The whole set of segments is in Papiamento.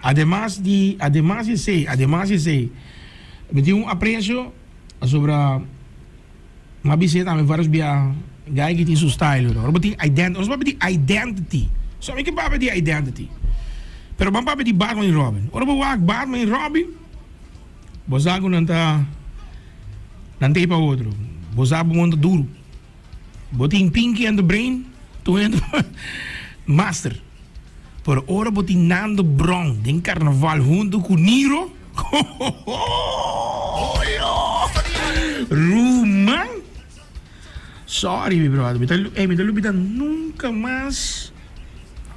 Ademas di, ademas di esei, ademas di esei, mi tin un aprecio pasobra mi a bis'é tambe varios bia, guy ki tin su style, ora bo tin identity, nos papia di identity, so mi ke papia di identity, pero ban papia di Batman y Robin, ora bo wak Batman y Robin, bo sa ku nan ta, nan ta ei pa otro, bo sa bo mon ta duru. Bo tin Pinky and the Brain, tur hende master. Pero ora bo tin Nando Brown den carnaval hunto cu Niro, Ruman! Sorry mi brother, mi ta ey mi ta lubida nunca mas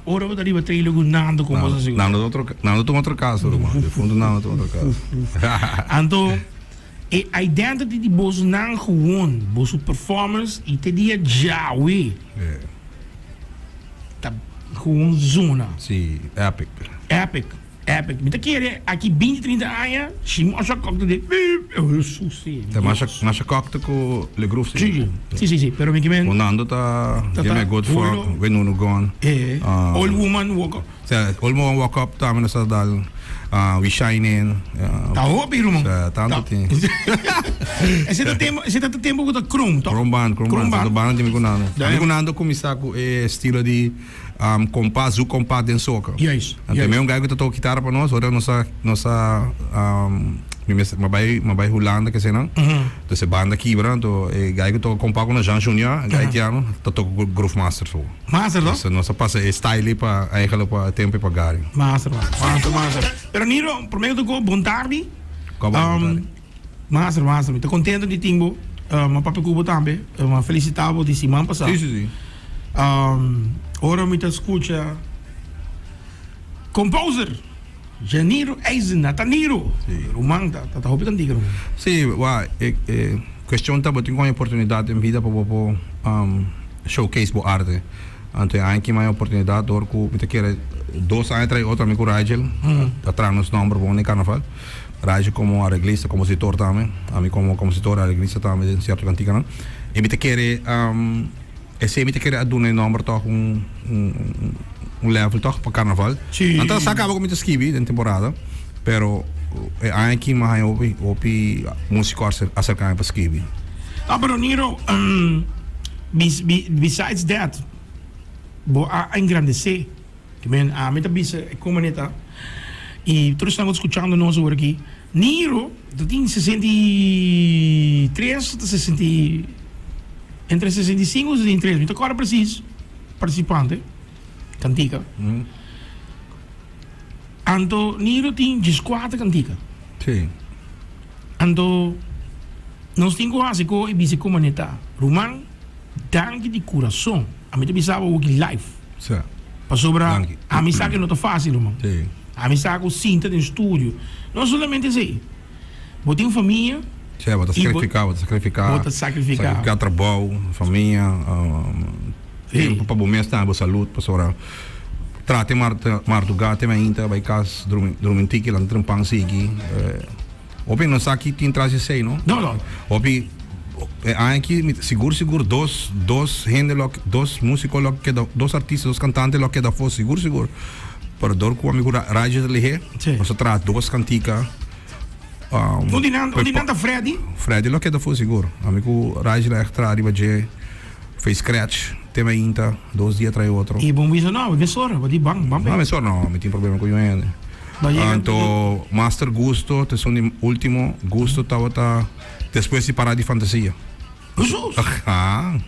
ora bo ta riba trailer cu Nando con bo sa sigur. Nando ta otro, Nando ta un otro caso ruman, difunto Nando ta un otro caso. Anto. E identity di bosonan gewoon, boso performance y te dia djawe ta gewoon zona. Si, epic. Epic, epic. Mi ta kere aki binti, trinta aña, si Masha Kok ta di beep, Jesus si. Ta Masha, Masha Kok ta ku Le Groove si. Si, si, si, pero mi kimen. Ku Nando ta Give me a good fuck, We Nunu Gone. Eh, Old Woman Woke Up. Sea, Old Woman Woke Up tambe nos ta dal We Shining. Ta hopi ruman. Sea, tanto tin. Ese ta tempo, ese ta tempo ku ta Chrome toch? Chrome band, Chrome band. Chrome band di mi ku Nando. Mi ku Nando kuminsá ku e estilo di kompas, zoek kompas den soca. Juist. Anto mi un guy ku ta toka kitara pa nos, ora nos a nos a mi mester mi a bai mi a bai Hulanda kesenan. Entonces e banda kibra, anto e guy ku toka kompas ku nos, Jean Junior, e guy haitiano, ta toka ku Groove Master so. Master toch? Nos nos a pasa e style pa eigenlijk pa tempo pa Gary. Master man, master, master. Pero Niro, prome ku tuko, bon tardi. Kom bon tardi. Master, master, mi ta contento di tin bo. Mi a papia ku bo tambe. Mi a felicita bo di siman pasa. Si, si, si. Ora mi ta scucha composer Janiro Eisen, ta Niro. Si. Ruman ta, ta hopi kantika ruman. Si, wa, e, e cuestion ta bo tin con oportunidad den vida pa bo por showcase bo arte. Anto e aña aki mi a oportunidad door cu mi ta kere dos aña tras otro ami cu Rigel a traha nos nomber bon den carnaval. Rigel como areglista, compositor tambe, ami como compositor, areglista tambe den cierto cantikanan. Y mi ta kere Esei mi ta kere a duna e nomber tog un un level tog pa carnaval. Sí. Anto sa caba cu mi ta skibi den temporada, pero e aña aki mi a haña hopi hopi musico a acerca mi pa skibi. No, pero Niro, besides that, bo a engrandece. Ki men ami ta bisa e komane ta i tur esnan ku ta skuchando nos awor aki, Niro ta tin 63 ta sesenta i entre 65 i 63, mi ta kòrda presis, partisipante, kantika. Anto Niro tin dieskuater kantika. Sí. Anto nos tin ku hasi ko i bisa e komane ta, Ruman, danki di kurason. Ami ta bisa bo awor aki live. Sa. Pasobra Danki. ami sa ke no ta fácil, ruman. Sí. Ami sa ku sinta den studio. No solamente esei. Bo tin famia. Sí, bo ta i bo- sacrifica, bo ta sacrifica. Bo ta sacrifica. Sacrifica trabou, famia, Sí. tempo pa bo mes tambe, bo salud, pasobra traha te mar- marduga te mainta, bai kas, drumi, drumi un tiki, lanta trempan sigui. Eh, Hopi no sa ki tin tras di esei, no? No, no. Hopi, e aña aki mi sigur sigur dos, dos hende lo, dos músiko lo keda, dos artista, dos kantante lo keda afó, sigur sigur. Pero dor ku amigu Raja ta lihé, Sí. nos a traha dos kantika. Un di nan, un di nan ta Freddy. Freddy lo keda afó sigur. Ami ku Raja lo ègt traha riba dje, fei scratch, te mainta, dos dia tras otro. I bon bisa no, mesora, bo di ban, ban No, pe. mesora no, mi tin problema ku yu hende. Anto Master Gusto ta esun di ultimo. Gusto tabata despues di Parada di Fantasia. Hesus! Aha.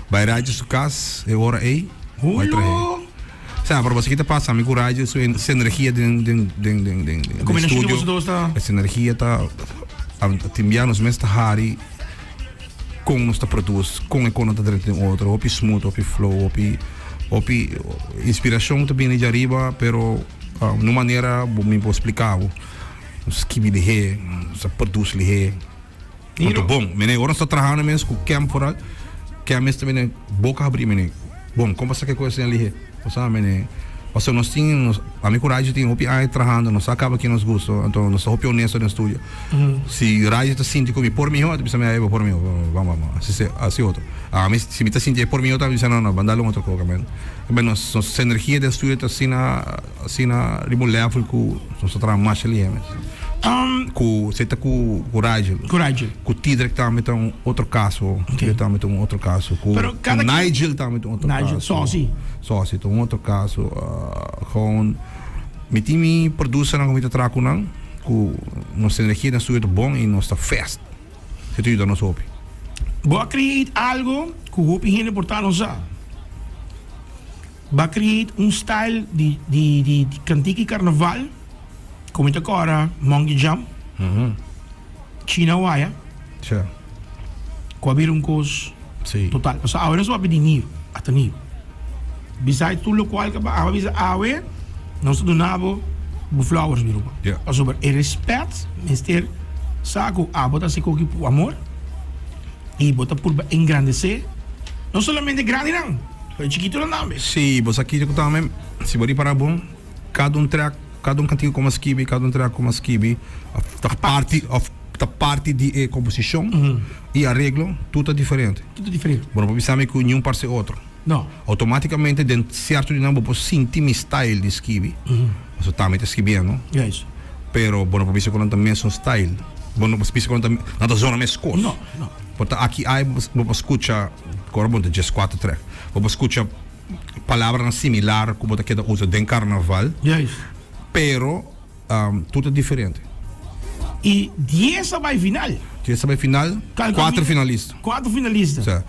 Bai Raja su kas e ora ei. Bai trahe. Sa, pero boso kita pasa mi ku Raja su su energia den den den den den den studio. Su energia ta tin bia nos mes ta hari kon nos ta produce, kon e kono ta drenta den otro. Hopi smooth, hopi flow, hopi hopi inspiracion ta bini djariba pero. Un manera bo mi por splica bo, nos skibi lihé, nos a produce lihé. Anto bon, mene ora nos ta trahando mes ku Kem foral, Kem mes ta mene boka habrí mene, bon kon pa saka e kos asina lihé? Bo sa mene. Pasobra nos tin, nos, ami ku Raji tin hopi aña trahando, nos sa kaba ken nos gusto, anto nos ta hopi honesto den studio. Si Raji ta sinti ku mi por mihó, e ta bisa mi, ey bo por mihó, ban ban ban, asi se, asi otro. Ami, si mi ta sinti e por mihó tambe, mi bisa no, no, ban dal un otro koka men. Pero nos, nos energia den studio ta asina, asina riba un level ku nos ta traha masha lihé mes. Ku, esei ta ku, ku Raji. Ku Raji. Ku Tidrek tambe ta un otro kaso. Tidrek tambe ta un otro kaso. Ku Nigel tambe ta un otro kaso. Nigel, Sosi. Sosi ta un otro kaso. Gewoon, mi tin mi producernan ku mi ta traha ku nan, ku nos energia den studio ta bon i nos ta fast. Esei ta yuda nos hopi. Bo a create algo ku hopi hende por ta no sa. Bo a create un style di di di kantika i karnaval ku mi ta kòrda Monkey Jump. China waya. Sure. Cu a bira un cos Sí. total. Pasobra awe nos papia di Niro, hasta Niro. Besides tur locual cu awe bisa awe, nos ta duna bo bo flowers mi ruman. Yeah. Pasobra e respet mester sa cu abo ta haci coki cu amor y bo ta purba engrandece no solamente grandinan, pero e chikitonan tambe. Sí, bo sa kico cu tambe, si bo ripara bon, Kada un track, kada un kantika ku a skibi, kada un track ku a skibi ta parti of ta parti di e komposishon i areglo, tur ta diferente. Tur ta diferente. Bo no por bisa mi ku niun parse otro. No. Outomátikamente den sierto di nan bo por sinti mi style di skibi, pasobra tambe ta skibiendo. Juist. Pero bo no por bisa ku nan ta mesun style. Bo no por bisa ku nan ta nan ta zona meskos. No, no. Por ta aki ai bo por skucha, ku ora bo ta djeskuater track, bo por skucha. palabranan similar ku bo ta keda usa den karnaval. Juist. Pero tur ta diferente. I dies a bai final. Dies a bai final, kuater finalista. Kuater finalista. Sa,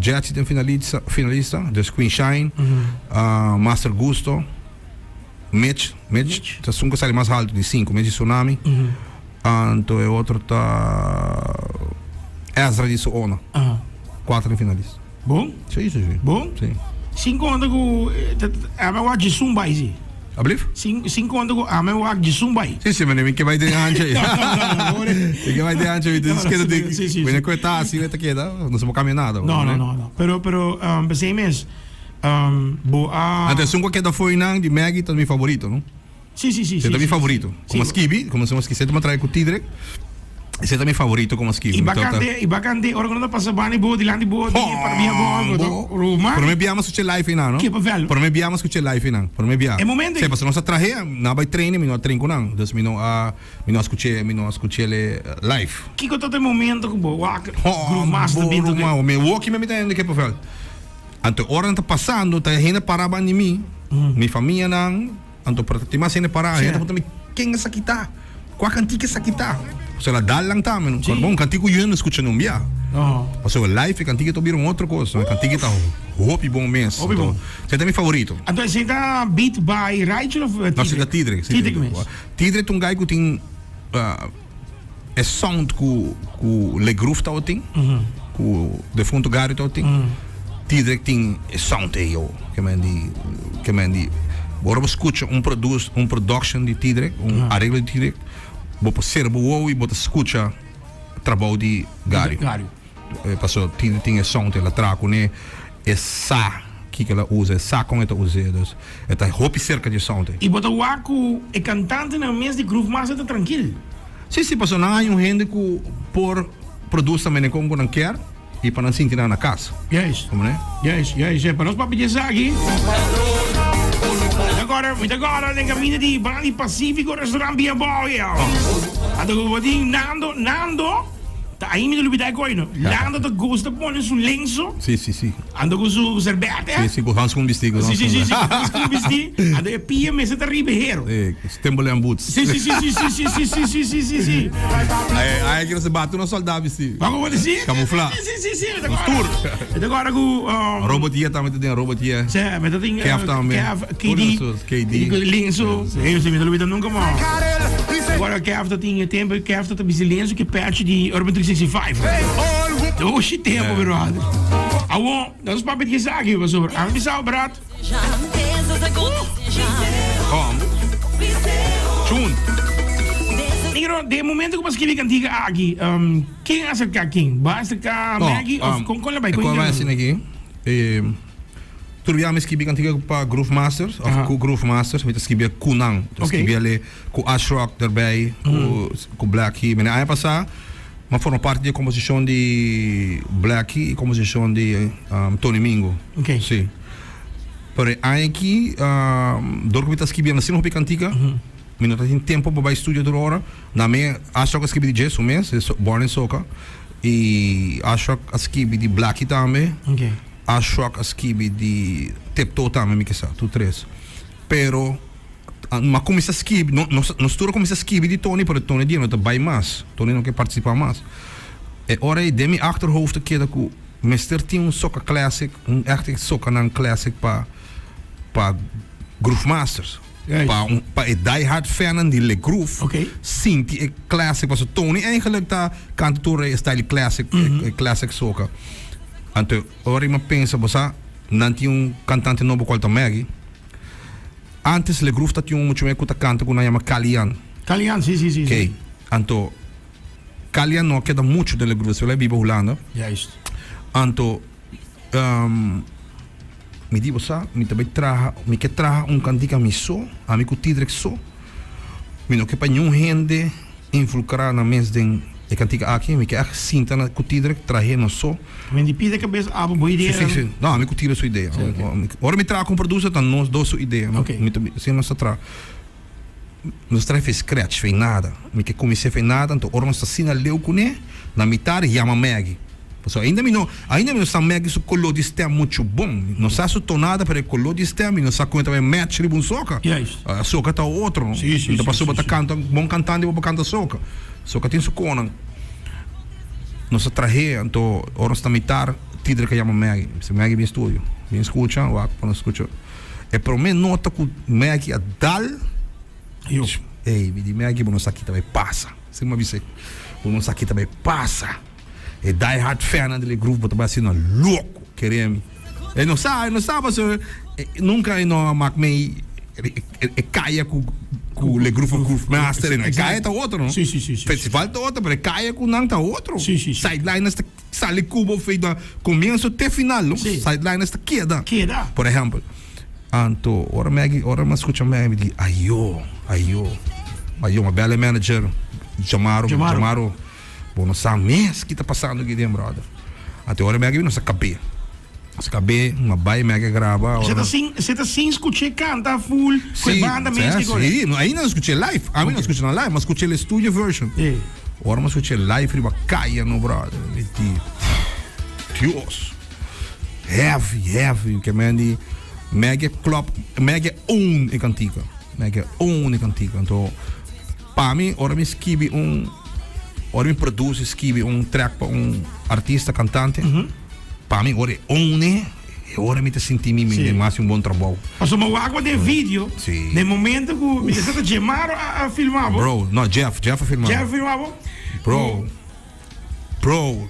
Jetzy den finalista, finalista, dus Queen Shine, Master Gusto, Mitch, Mitch, ta esun ku sali mas haltu di sinku, Mitch di Tsunami. Anto e otro ta Ezra di su ona. Kuater finalista. Bon? Sí, sí, sí. Bon? Sí. Sin konta ku ame wak djesun bai, sí. Ablief? Sin, sin konta ku ame wak djesun bai. Sí, sí, meneer, mi ke bai den hancha. No, no, no. Mi ke bai den hancha, mi no, keda den. Sí, sí, sí. Mi ta así, mi ta keda, no se por kambia nada. No, no, no, no. Pero, pero, um, pesei mes, um, bo a... Anto esun ku a keda fo'i nan di Maggie ta mi favorito, no? Sí, sí, sí. Esei ta mi favorito. Como skibi, como hacemos skibi, esei ta trae cu Tidrek. Esei ta mi favorito como skibi. I bakante, i bakante, ora cu no ta pasa bani bo, dilanti bo, di para bia bo, bo. Ruma. Prome bia mas scuche live einan, no? Kippenvel. Prome bia mas scuche live einan. Prome bia. E momento ei. Sí, pasobra nos a trahe, nan a bay trainen, mi no a train cu nan. Dus mi no a, mi no a scuche, mi no a scuchele live. Kico ta e momento cu bo wak Groove Master Bo, ruma, mi woki mi ta hende kippenvel. Anto ora nan ta pasando, ta hende para bandi mi, mi famianan. Anto por ta tin mas hende pará, hende ta puntra mi, Ken esaki ta? Kua kantika esaki ta? Pasobra la dal nan ta, men. Bon, kantika ku yu no skucha nun bia. Pasobra live e kantika ta bira un otro kos. E kantika ta hopi bon mes. Hopi bon. Esei ta mi favorito. Anto esei ta beat by Raichel of Tidrek? No, esei ta Tidrek. Tidrek mes. Tidrek ta un guy ku tin e sound ku ku Le Groove tabatin, ku Defunto Gary tabatin, Tidrek tin e sound ei yo, ke men di ke men di ora bo skucha un produce un production di Tidrek, un areglo di Tidrek, bo por sera bo wowo i bo ta skucha trabou di Gary. Paso tin tin e sound el a traha kuné, e sa kiko el a usa, e sa kon e ta us'é, dus e ta hopi serka di e sound ei. I bo ta wak ku e kantantenan mes di Groove Master ta trankil. Sí, sí, paso nan hay un hende ku por produce tambe den kon ku nan kier i pa nan sinti nan na kas. Juist. Komo ne? Juist, juist, juist. Pa nos papia dje esaki. Mi ta kòrda, mi ta kòrda den kaminda di Banda di Pasifiko restaurant Bia Bou, yo. Anto ku bo tin Nando, Nando. Ta ahi mi ta lubida e koino. Lando ta gusta pone su lenso. Si, si, si. Ando ku su serbete. Si, si, ku hanskun bisti. Si, si, si, si, ku hanskun bisti. Ando e pia mester ta riba e hero. Si, Timberland boots. Si, si, si, si, si, si, si, si, si, si, si, si. Ai, ai, kilo se bate una soldado bisti. Wak bo di si? Kamufla. Si, si, si, si. Nos tur. Mi ta kòrda ku. Robot Ye tambe ta den, Robot Ye. Si, mi ta tin. Kev tambe. Kev, KD. KD. Lenso. Si, mi ta lubida nunka mo. Awor Kev ta tin e tempo Kev ta bisti lenso ke patch di Urban 365. Doshi tempo brother. Awor nos papia di esaki pasobra ami bisa brad. Kom. Chun. Negro, den momento ku bo a skibi kantika aki, ken a aserka ken? Bo a aserka Maggie of kon kon la bai? Kon bai asina aki? Tur bia mi skibi kantika pa Groove Masters of ku Groove Masters, mi ta skibi ku nan. Mi ta skibi ale ku Ashrock derbij, ku ku Blackie. Mi aña pasá mi a forma parti di e komposishon di Blackie i komposishon di Tony Mingo. Si. Pero e aña aki dor ku mi ta skibi asina hopi kantika, mi no ta tin tempu pa bai studio tur ora. Na mi Ashrock a skibi di dje su mes, Born in Soca, i Ashrock a skibi di Blackie tambe. Ashok a skibi di Tiptoe tambe mi kisa, tur tres. Pero m'a kuminsá skibi, no nos nos tur a kuminsá skibi di Tony pero Tony di no ta bai mas, Tony no ke partisipá mas. E ora ei den mi achterhoofd a keda ku mester tin un soca classic, un èchte socanan classic pa pa Groove Masters. Pa un pa e die hard fannan di Le Groove sinti e classic pasobra Tony eigenlijk ta kanta tur e style classic e classic soca. Anto ora mi a pensa bo sa nan tin un kantante nobo kual ta Maggie. Antes Le Groove ta tin un mucha muhé ku ta kanta ku nan yama Kalian. Kalian si si si. Oké anto Kalian no a keda muchu den Le Groove despues el a biba Hulanda. Juist. Anto. Mi di bo sa, mi ta bai traha, mi ke traha un kantika mi so, ami ku Tidrek so. Mi no ke pa niun hende involukrá nan mes den e kantika aki, mi ke ègt sinta na ku Tidrek trah'é nos so. Mi di pide kabes abo bo idea. Si, si, si. No, ami ku Tidrek su idea. Ora mi traha ku un producer ta nos dos su idea. Mi ta, asina nos ta traha. Nos traha fe scratch, fe nada. Mi ke kumins'é fe nada, anto ora nos ta asina leu kuné, na mitar yama Maggie. Pasobra ainda mi no, ainda mi no sa Maggie su koló di stem muchu bon. No sa su tonada, pero e koló di stem mi no sa kon e ta bai match riba un soka. Soka ta otro, no? No ta pasobra bo ta kanta, bon kantante bo por kanta soka. Soka tin su konan. Nos a trah'é, anto ora nos ta mitar, Tidrick a yama Maggie. Mi bisa, Maggie bin studio. Bin skucha, wak pa nos skucha. E promé nota ku Maggie a dal, ey, mi di Maggie bo no sa ki ta bai pasa. Asina mi a bis'é, bo no sa ki ta bai pasa. E die hard fannan di Le Groove bo ta bai asina loko, kere mi. E no sa, e no sa pasobra nunka e no a mak mei e kaya ku ku Le Groove of Groove Master, e kaya ta otro no. Festival ta otro, pero e kaya ku nan ta otro. Sideliners ta. Sali cubo fei da comienzo te final no sideliners ta keda Keda. Por ehempel anto ora Maggie ora mi a scucha Maggie mi di ayo ayo ayo mi a bel e manager Jamaro Jamaro. Jamaro bo no sa mes ki ta pasando aki den brother anto ora Maggie nos a cabe nos a cabe mi a bay Maggie a graba Se ora ta sin se ta sin scuché canta full cu e Sí, banda mes sí, ki con sí, no, ainda no scuché live. Ami no scuché na live, ma scuché el studio version. Sí. Ora mi scuché live riba kaya no, brother. Mi di, Dios. Heavy, heavy. Ke men di, Maggie klop, Maggie own e kantika. Maggie own e kantika. Anto, pa mi, ora mi skibi un, ora mi produce skibi un track pa un artista, cantante, pa mi ora e own e, E ora mi ta sinti mi mi den hasi un bon trabou. Pasobra mi wak bo den video, den momento ku mi ta sa ta Djemaro a filma bo. Bro, no Jeff, Jeff a filma bo. Jeff a filma bo. Bro, bro,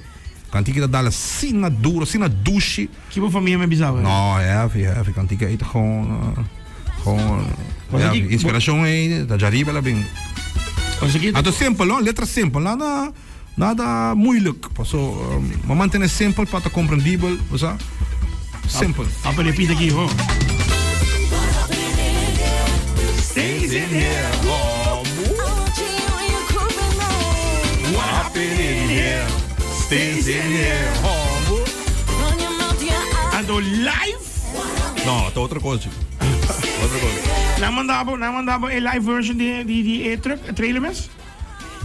kantika ta dal asina duro, asina dushi. Ki bo famia mi a bisa bo? No, heavy, heavy, kantika ei ta gewoon, gewoon, heavy. Inspirashon ei ta djariba el a bin. Anto simpel no, letra simpel, nada. Nada moeilijk, paso ma mantene simpel pa ta comprendibel, bo sa? Simpel. Papa repite aki, ho. Stays in here. What happened in here stays in here. Anto live? No, ta otro cosa. Otro cosa. Nan manda bo, nan manda bo e live version di di di e truck, e trailer mes?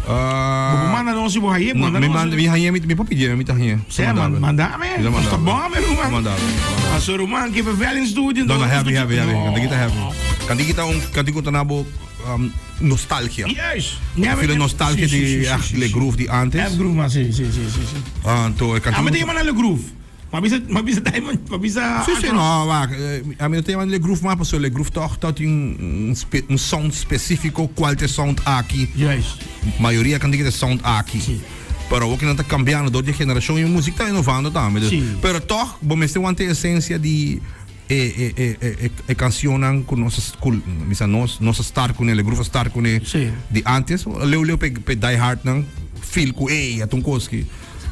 Bo por manda nos si bo hañ'é, manda Mi nos. manda, mi hañ'é, mi mi por pidié, mi ta hañ'é. Sè, man, manda mi. Mi ta manda Nos ta bon, mi ruman. Manda mi. Aso ruman, ke bevel in studio. No, no, heavy, heavy, heavy. Kanti kita heavy. Kanti kita un, kanti ku ta na bo um, nostalgia. Yes. Bo feel nostalgia di echt Le Groove di antes. Echt groove, man, si, si, si, si, si. Anto, e kanti. Ame ta yama na Le Groove. Ma bisa, ma bisa Diamond, ma bisa. Sí, sí, no, wak, ami no ta yama Le Groove mas pasobra Le Groove toch ta tin un, un sound specífico cual ta e sound aki. Juist. Mayoria kan tin e sound aki. Sí. Pero awor kinan ta cambiando door di generacion y e muziek ta innovando tambe. Dus, Sí. Pero toch bo mester wanta e esencia di e, e, e, e, e, e cancionnan cu nos a, cu, mi sa nos, nos a start cune, Le Groove a start cune Sí. di antes. Leu leu pe, pe die hard nan feel cu ey, a ta un cos ki.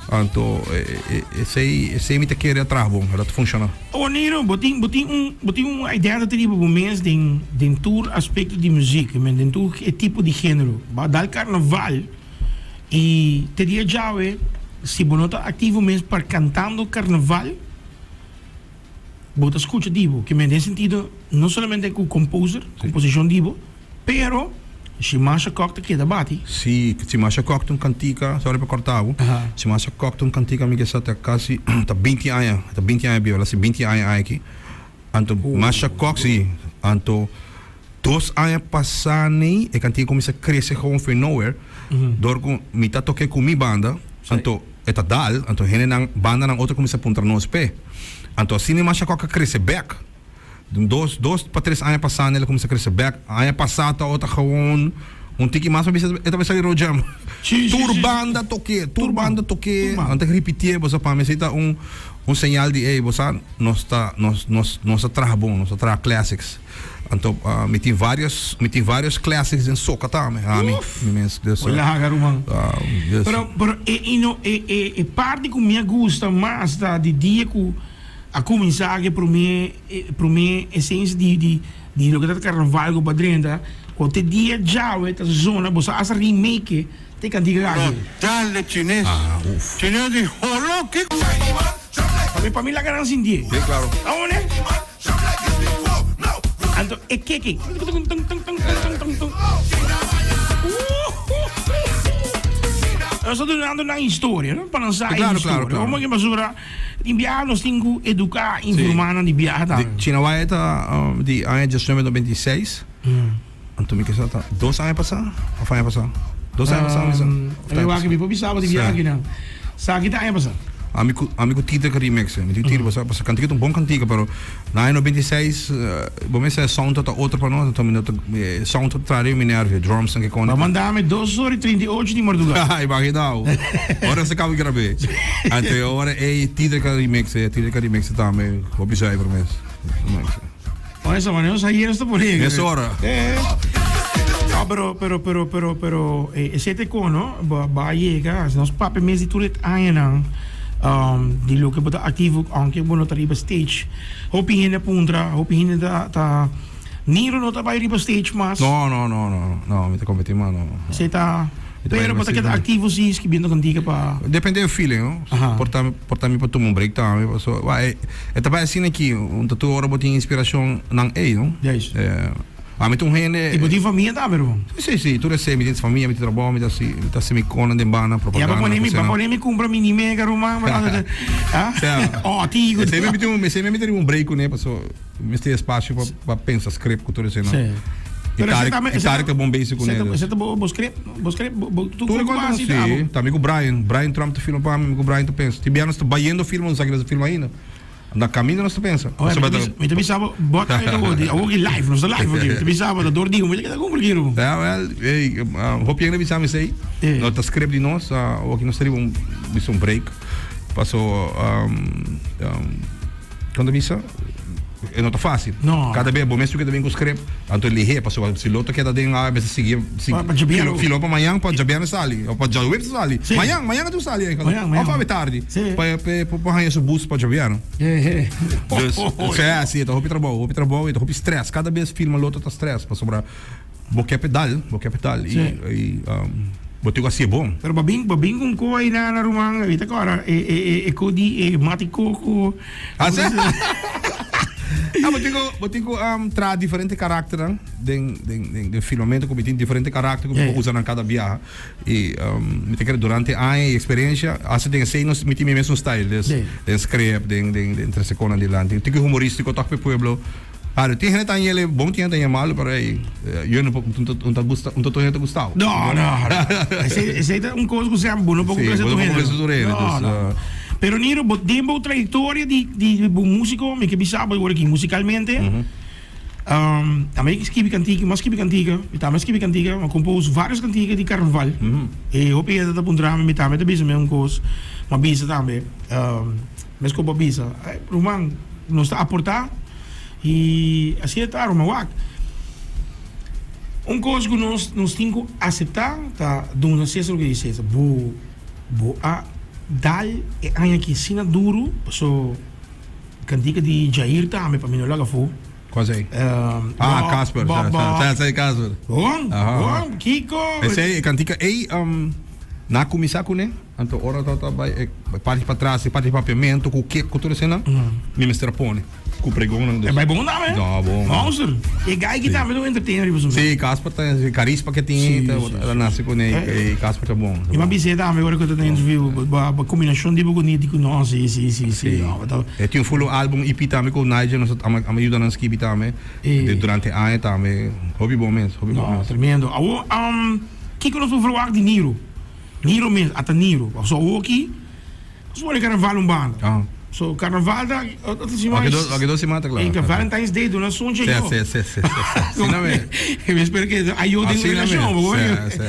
Anto esei esei mi ta kere a traha bon, dat funciona. Awor Niro, bo tin bo tin un bo tin un identity riba bo mes den den tur aspecto di muziek, I mean den tur e tipo di genero. Bo a dal carnaval y te dia djawe si bo no ta activo mes pa cantando carnaval bo ta scucha di bo, ke men den sentido no solamente cu composer, composicion di bo, pero Shimasha Kok ta keda bati. Si, Shimasha Kok ta un cantica, sorry pa corta bo, Shimasha Kok ta un cantica mi ke sa ta casi ta binti aña, ta binti aña bieu, el a haci binti aña aki, anto Masha Kok si, anto dos aña pasa nei e cantica cuminsa crece gewoon from nowhere, door cu mi ta toke cu mi banda, anto e ta dal, anto hendenan, bandanan otro cuminsa puntra nos p'e, anto asina Masha Kok a crece bek. Dos, dos pa tres aña pasá el a kuminsá krese bèk. Aña pasá tabata gewoon un tiki mas, mi bisa e tabata sali Road Jam. Sí, sí, Tur sí. banda tok'é, tur Tur banda banda, tok'é. tur banda. Nan ta ripitié, bo sa pa mi esei ta un un señal di ey, bo sa nos ta nos nos nos ta traha bon, nos ta traha classics. Anto mi tin varios mi tin varios classics den soca tambe, ami Uf! mi mes dus Bo laga ruman. dus. Pero pero e ino e e e parti ku mi a gusta mas ta di dia ku A cuminsa cu e prome e prome esencia di di di loke ta carnaval cu pa drenta cu te dia djawe ta zona boso a hasta remake te cantica aki. Dale chines. Ah, uf. Chines di holo ki. Pa mi pa mi laga nan sintié. Sí, claro. Ta one? Anto e keke. Nos ta dunando nan historia, no? Pa nan sa e Claro, claro, historia. claro. Como ke basura Tin biaha nos tin ku eduká, informá nan di biaha tambe. Di Chinawaya ta di aña 1996. Anto mi kesa ta dos aña pasá òf aña pasá? Dos aña pasá mi sa. Mi wak mi por bisa bo di biaha kinan. Sa ki ta aña pasá. Ami ku ami ku Tite ka remix e. Mi tin tira pasá pasá kantika ta un bon kantika pero na aña 96 bo mester sound ta otro pa nos anto mi no ta sound ta traha riba mi nervio drums nan ke koni. Bo a manda mi dos ora i 38 di mardugá. Imagina bo. Ora nos a kaba di grab'é. Anto e ora ei Tite ka remix e Tite ka remix e tambe hopi zuiver mes. Remix e. Ora esa manera nos ayer nos ta pone. Mes ora. No, pero, pero, pero, pero, pero, esei ta e kon, no? Bo, bo a yega, nos papia mes di tur e añanan, di loke bo ta aktivo, aunke bo no ta riba stage. Hopi hende a puntra, hopi hende ta, ta, Niro no ta bai riba stage mas. No, no, no, no, no, mi ta competi mas, no. Esei ta, Mi ta bai pero riba bo ta stage keda mas. aktivo si, skibiendo kantika pa. Depende e feeling, no? Aha. Por ta, por ta mi por tuma un break tambe, paso, wa, e, e ta bai asina aki, un ta tur ora bo tin inspiracion nan ei, no? Juist. Eh, ami ta un hende. I bo tin famia tambe, ruman? Si, si, si, tur esei, mi tin famia, mi tin trabou, mi ta hasi, mi ta hasi mi konan den banda, Ya pa propaganda, pone mi, pa cosnan. pone mi kumpra mini mega, ruman, pa ah? Sea. Oh, tigo. Esei mi tin un, esei mi tin un break kuné, paso. Mester espacio pa pa pensa script cu tur esei no. Sí. Y Pero Tarek, ese tambe, y Tarek ta bon bezig cu ese ne. Ese ta bo bo script, bo script, bo bo tu Tur cu conta base sí, ta abo. ta mi cu Brian, Brian Trump ta filma pa mi, mi cu Brian ta pensa. Tin bia nos ta bayendo filma, nos sa kende ta filma ainda. Na caminda nos ta pensa. Oye, Pasobra mi ta ta mi ta bisa bo, bo ta ta bo di awo ki live, nos ta live aki. Mi ta bisa bo ta door di mi ta keda cumpli ki ruman. Ja, wel, hey, hopi hende bisa mi esei. Eh. No ta script di nos, awo ki nos ta riba un bisa un break. Paso, um, um, Kon ta bisa? E no ta fácil. No. Kada bes bo mes tu keda bin ku script, anto lihé pasobra si lo ta keda den a mester sigui sigui Pa- pa djabièrnè. filo filo pa mañan pa djabièrnè sali o pa djaweps sali. Sí. Mañan, mañan a tu sali eigenlijk. Mañan, mañan. Of awe tardi. Sí. Pa pa pa pa haña su bus pa djabièrnè. Eh, eh. Dus, sea, si, ta hopi trabou, hopi trabou i ta hopi stress. Kada bes filma lo ta stress pasobra bo ke pedal, bo ke pedal i Sí. i um, bo tin ku hasié bon. Pero ba bin, ba bin con ko ay na na ruman, ahorita ko ahora e e e e ko di e mati koko. Ah, sí? Ah, bo tin ku bo tin ku um, traha diferente karakternan den den den den filmamento ku mi tin diferente karakter ku mi por Ja. usa nan kada biaha. I um, mi ta kere durante aña i eksperensia hasta den esei nos mi tin mi mesun style des Sí. den script den den den trese konan dilanti. Tin ku humoristiko tòg pa e pueblo. Claro, tin hende ta yele bon, tin hende ta yele malo, pero ey, yo no por, un ta gusta, un ta tur hende ta gustao. No, no, no. Esey, esey ta un cos cu sea bo no por Sí, complace bo no tur por hende. complace tur hende, No, dus, no. Pero Niro, bo den bo trayectoria di, di bo musico, mi ke bisa bo awor aki musicalmente, um, tambe ki skibi cantica, mi a skibi cantica, mi tambe a skibi cantica, mi a compose varios cantica di carnaval. E hopi hende ta puntra mi, mi tambe ta bisa mi un cos, mi a bisa tambe, um, mescos bo a bisa, ay, ruman, nos ta aporta. I asina ta Roma wak. Un kos ku nos nos tin ku aseptá ta duna Cesar loke di Cesar. Bo bo a dal e aña aki asina duru, paso kantika di Jair tambe pa mi no laga afó. Kua esei? Ah, Casper. Bo, bo. Sa, sa, Casper. Bon, bon, kiko? Esei, e kantika ei, na kuminsá kuné, anto ora ta ta bai e parti patras, e parti papiamentu ku kek ku tur eseinan, mi mester a pone. Ku pregonnan dus. E bai bon tambe. No, bon. Monster. E guy ki tambe ta un entertainer riba su mes. Sí, Casper ta e karisma ke tin ta ta nase kuné i Casper ta bon. Mi a bis'é tambe ora ku ta den interview bo bo kombinashon di bo ku Niti ku nos si si si si. No, ta. E tin un full album EP tambe ku Nigel nos a a yuda nan skibi tambe durante aña tambe. Hopi bon mes, hopi bon mes. No, tremendo. Awor kiko nos por verwagt di Niro? Niro mes, ata Niro. Pasobra awoki. Nos pone carnaval un banda. So carnaval ta otro siman. Oke dos siman ta kla. E Valentine's Day duna sunchi ayo. Si, si, si, si. Asina mes. Mi espera ke ayo den relashon. Si, si.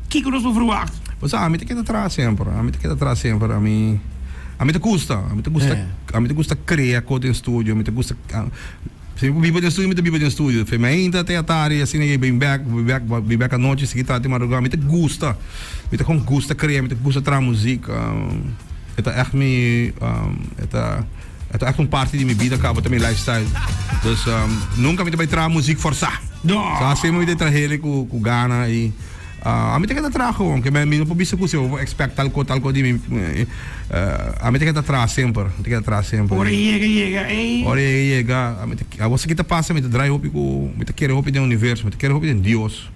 Kiko nos por verwagt? Bo sa, ami ta keda traha semper. Ami ta keda traha semper. Ami, ami ta gusta. Ami ta gusta, ami ta gusta krea kos den studio. Mi ta gusta, si mi biba den studio, mi ta biba den studio. Fe mainta te atardi, asina ke bin bek, bin bek, bin bek anochi, sigui traha te madruga. Mi ta gusta. Mi ta kon gusta krea, mi ta gusta traha muzik. E ta ègt mi, e ta, e ta ègt un parti di mi bida kaba, ta mi lifestyle. Dus nunka mi ta bai traha muzik forsá. So asina mi ta trah'el ku ku gana i ami ta keda traha gewoon, ke mi no por bisa ku si bo por expect tal ko tal ko di mi. Ami ta keda traha semper, mi ta keda traha semper. Ora e yega yega ey. Ora e yega yega, ami ta, awor si kita pasa mi ta drai hopi ku, mi ta kere hopi den universo, mi ta kere hopi den Dios.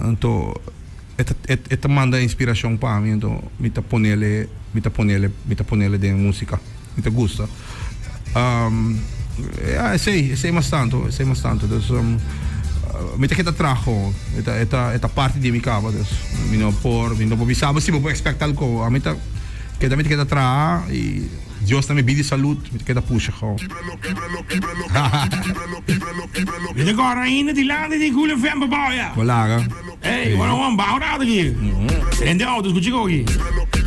Anto e ta e ta manda inspiracion pa mi anto mi ta ponele mi ta ponele mi ta ponele den musica mi ta gusta ya esey esey mas tanto esey mas tanto dus mi ta keda traha gewoon e ta e ta e ta parti di mi caba dus mi no por mi no por bisa bo si bo por expect tal co ami ta keda mi ta keda traha y Dios na mi bida y salud mi ta keda pusha gewoon. Mi ta kòrda ainda dilanti di Cool FM pa bou ya. Bo laga. Ey, ora un bou rato aki. Rente auto, skucha kiko aki.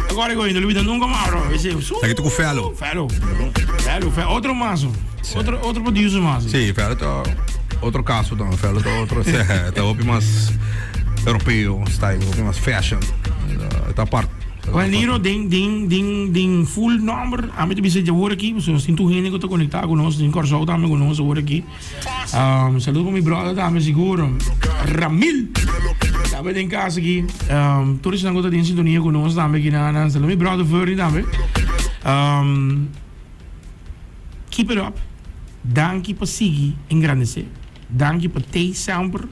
Ta kòrda ku ainda, lo bida nunka mas bro. Ese, su. Taki ta ku Fello. Fello. Fello, Fello. Otro mas. Otro, otro producer mas. Sí, Fello ta otro kaso tambe. Fello ta otro, ta hopi mas europeo style, hopi mas fashion. Ta apart. Well Niro den den den den full nomber ami ta bisa dje awor aki pasobra nos tin tur hende ku ta konektá ku nos den Kòrsou tambe ku nos awor aki saludo pa mi brother tambe sigur Ramil tambe den kas aki tur esnan ku ta den sintonia ku nos tambe aki nan saludo mi brother Ferdy tambe keep it up danki pa sigui engrandesé danki pa tei semper.